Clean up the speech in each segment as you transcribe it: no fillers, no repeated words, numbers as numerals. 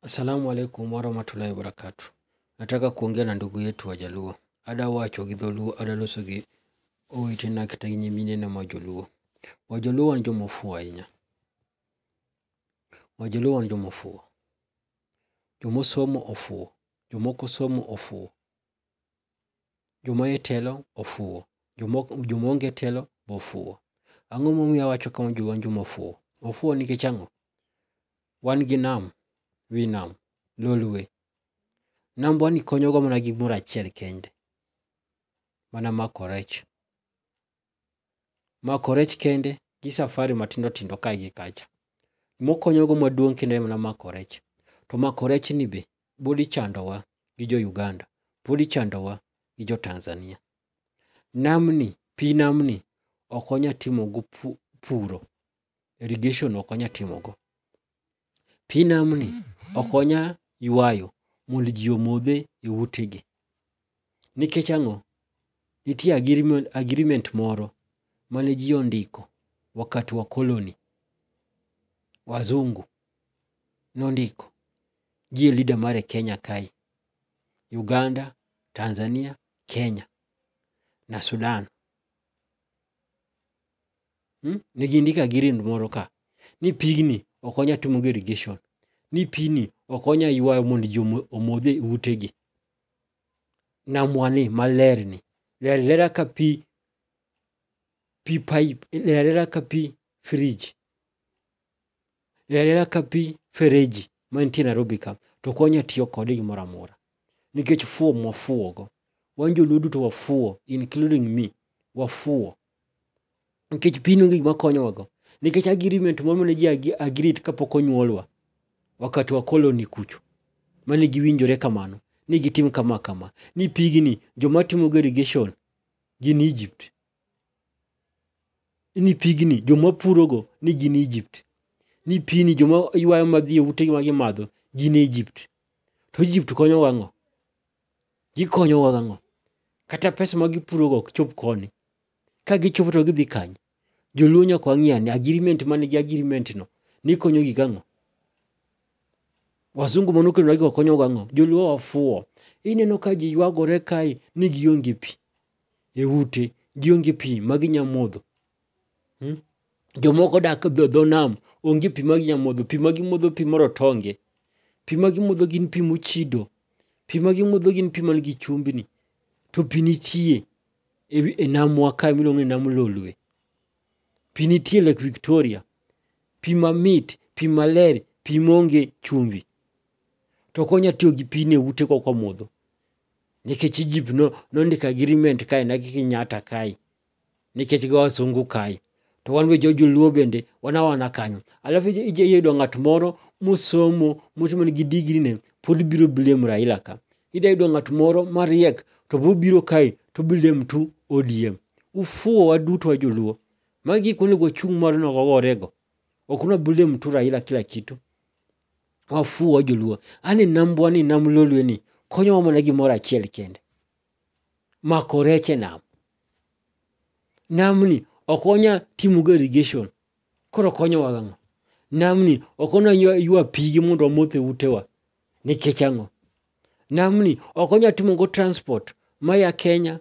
Assalamu alaikum warahmatullahi wabarakatuh. Nataka kuongea na ndugu yetu Wajaluo. Ada wacho gi dholuo, ada loso gi owetena kata gi nyiminena ma joluo. Wajaluo wan joma ofuwo ahinya. Wajaluo wan joma ofuwo. Joma osomo ofuwo, joma ok osomo ofuwo. Joma e telo ofuwo, joma onge telo be ofuwo. Ang'o momiyo awacho kama wan joma ofuwo? Wafuwo nikech ang'o? Wan gi nam, wi nam, Lolwe. Nambwa ni konyowa mana gi gimoro achiel kende, mana mako rech. Mako rech kende gi safari matindo tindo kae gi kacha. Mokonyogo maduong' kendo en mana mako rech. To mako rech ni be pod ichandowa gi jo Uganda, pod ichandowa gi jo Tanzania. Namni, pi namni ok wanyal timogo puro, irrigation ok wanyal timogo. Pi namni ok wanyal ywayo mondo ji omodhe e utegi. Nikech ang'o? Nitie agreement moro mane ji ondiko wakati wa koloni. Wazungu nondiko gi e leader mar e Kenya kae, Uganda, Tanzania, Kenya na Sudan. Ne gindiko agreement moro ka ni pigni ok wanyal timogo irrigation, ni pini ok wanyal ywayo mondo ji omodh e utegi. Namwa ni maler ni, ler alera ka pi pipe, ler alera ka pi fridge, ler alera ka pi fereji mantie Nairobi ka, to ok wanyal tiyo kode e gimoro amora. Nikech fuwo mwafuwo go. Wan joluo duto wafuwo including me, wafuwo. Nikech pini onge gima konyowa go. Nikech agreement moro mane ji agreed kapok onyuolwa, wakati wa koloni kucho, mane giwinjore kamano, ni gitim kama kama, ni pigni joma timogo irrigation gin Egypt. Ni pigni joma purogo ni gin Egypt. Ni pini joma ywayo madhi e utegi ma gimadho gin Egypt. To Egypt konyowa ang'o? Gikonyowa gang'o? Kata pesa ma gipurogo ok chop koni. Ka gichopo to gidhi kanye? Joluo nyaka wang'i ane agreement mane gi agreement no ni konyogi gang'o? Wazungu manokelonwa gigo konyowa gang'o? Joluo wafuwo. Ineno ka ji ywagore kae ni gionge pi e ute, gionge pi ma ginya modho. Jomoko odak dho nam onge pi ma ginya modho, pi ma gimodho pi morotonge. Pi ma gimodho gin pi mochido. Pi ma gimodho gin pi man gi chumbni. To pi nitie e namwa kae miluongo ni nam Lolwe. Pi nitie Lake Victoria. Pi mamit, pi maler, pi maonge chumbi. To ok wanyal tiyo gi pini e ute kwa kwamodho. Nikech Egypt nondiko agreement kae na gi Kenyatta kae. Nikech gi wasungu kae. To wan be joluo bende wan awana kanyo. Alafu iyudo ng'at moro mosomo, motimo nigi degree ne pod biro blame Raila ka. Idhi yudo ng'at moro mariek to bobiro kae to blame tu ODM. Ufuwo waduto wa joluo. Magi gik monego wachung' malo wagorego. Ok nwa blame tu Raila kila kitu. Wafuwo wa joluo. Ani nambwa ni nam Lolwe ni konyowa mana gimoro achiel kende. Mako rech e nam. Namni ok wanyal timogo irrigation. Koro konyowa gang'o? Namni ok wanyal ywa pige mondo wamodh e utewa. Nikech ang'o? Namni ok wanyal timogo transport maya Kenya,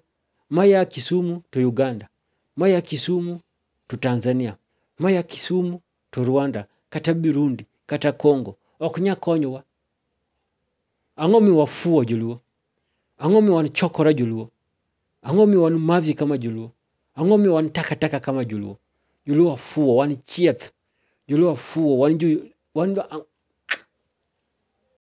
maya Kisumu to Uganda, maya Kisumu to Tanzania, maya Kisumu to Rwanda, kata Burundi, kata Congo. Ok nyal konyowa. Ang'o miyo wafuwo joluo? Ang'o miyo wan chokora joluo? Ang'o miyo wan mavi kama joluo? Ang'o miyo wan takataka kama joluo? Joluo wafuwo, wan chieth. Joluo wafuwo, wan jo wan